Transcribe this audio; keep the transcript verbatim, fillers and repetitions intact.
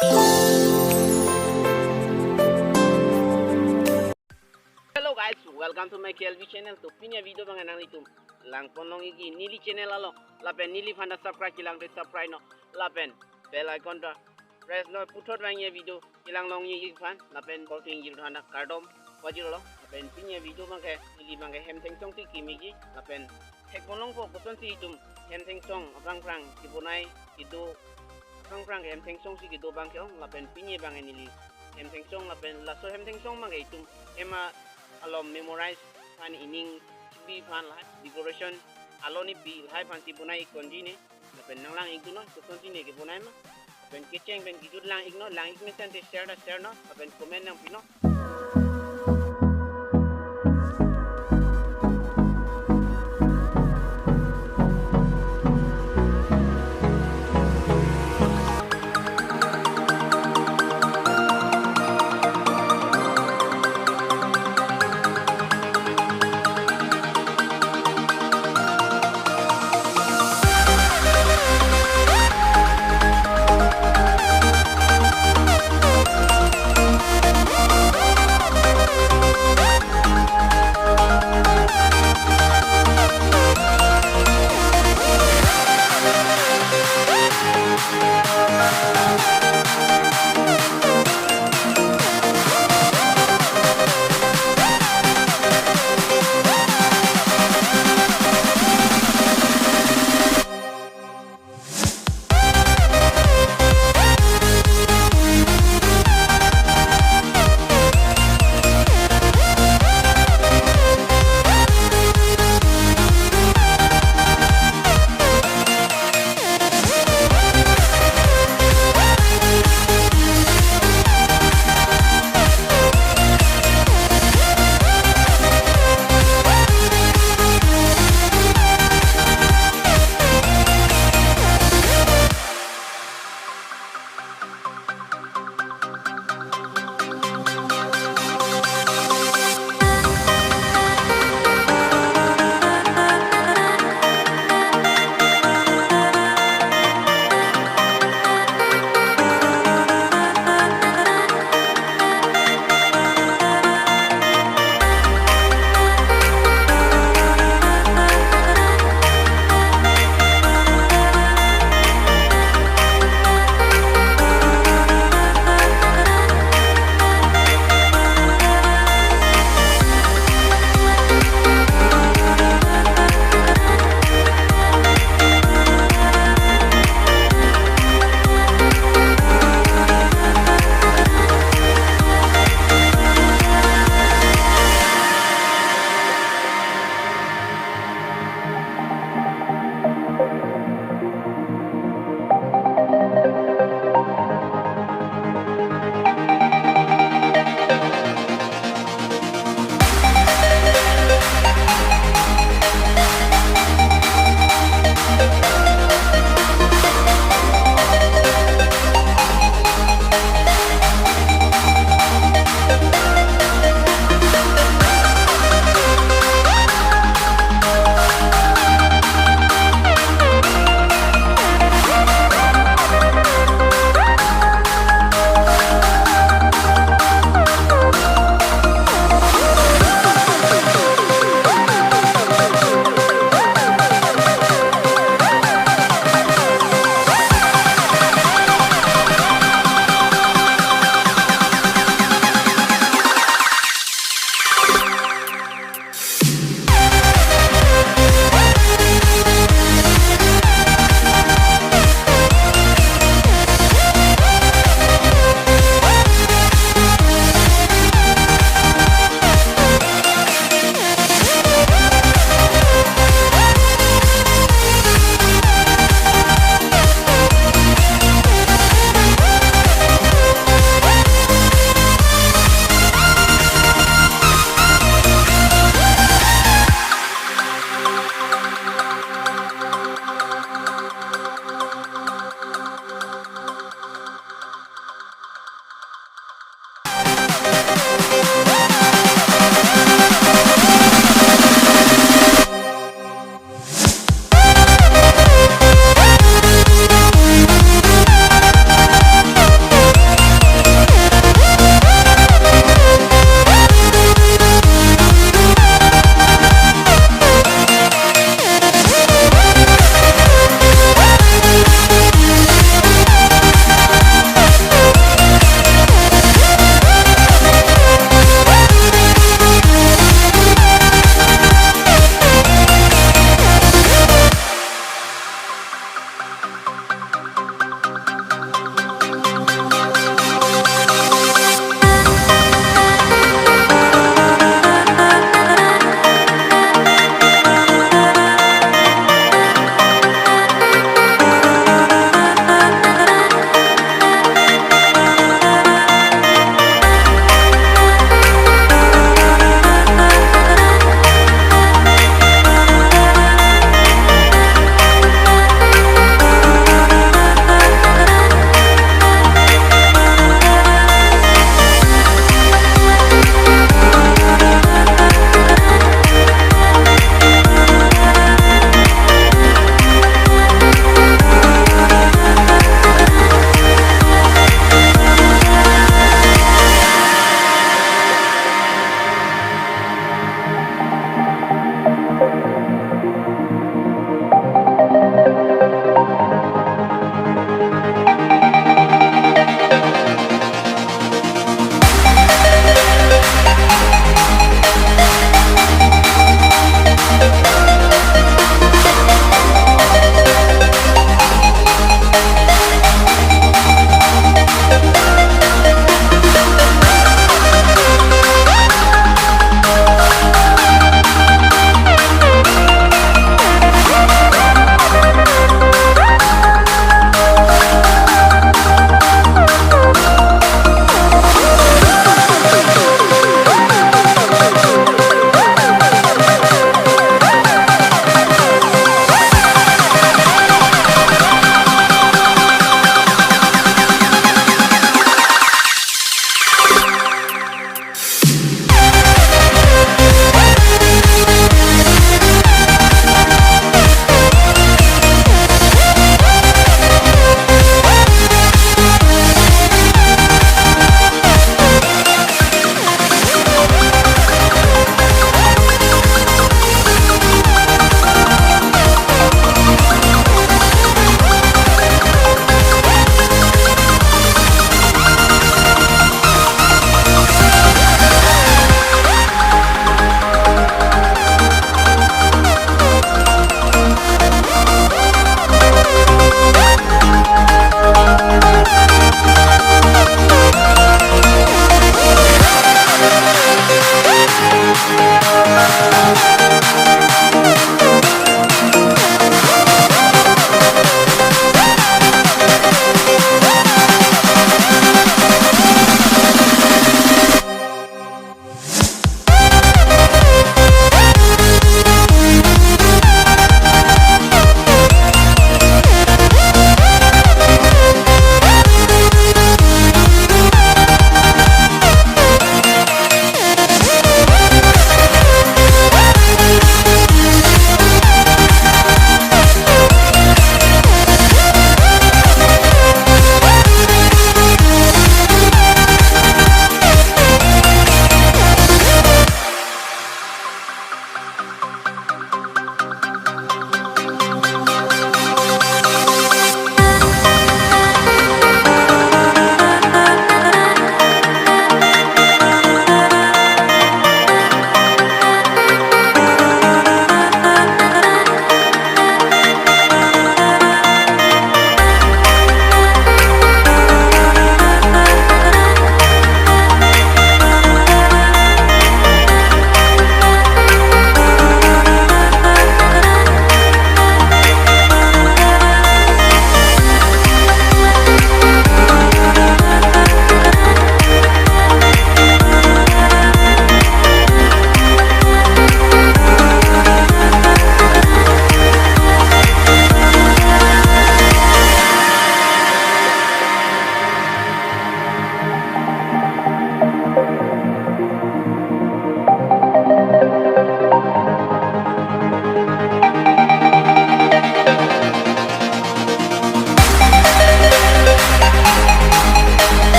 Hello guys, welcome to my K L V channel. To pini avideo abang nanglitum langpon long-ikji neli channel along. Lapen neliphan ta subscribe kelang te subscribe non. Lapen bell icon ta press non, puthot abang avideo kelang long-ikji aphan. Lapen bor ting jil than ta kardom pajirlo. Lapen pini avideo abangke neli abangke hem thengsong si kimi-ikji. Lapen thekpon longpo kosonsi itum hem thengsong aphrang phrang kebonai kedo, aphrang phrang hem thengsong si kedo abangke ong. Lapen pini abangke neli hem thengsong, lapen laso hem thengsong abangke itum hem alom memorize aphan, ining chibi aphan lahai, decoration alon ipi lahai aphansi bonai-ik ponji ne. Lapen nang lang-ikdun non, kosonsi ne kebonai ma. Lapen kecheng pen kejut lang-ik non, lang-ik mesen te share ta share non, lapen comment nangpi non.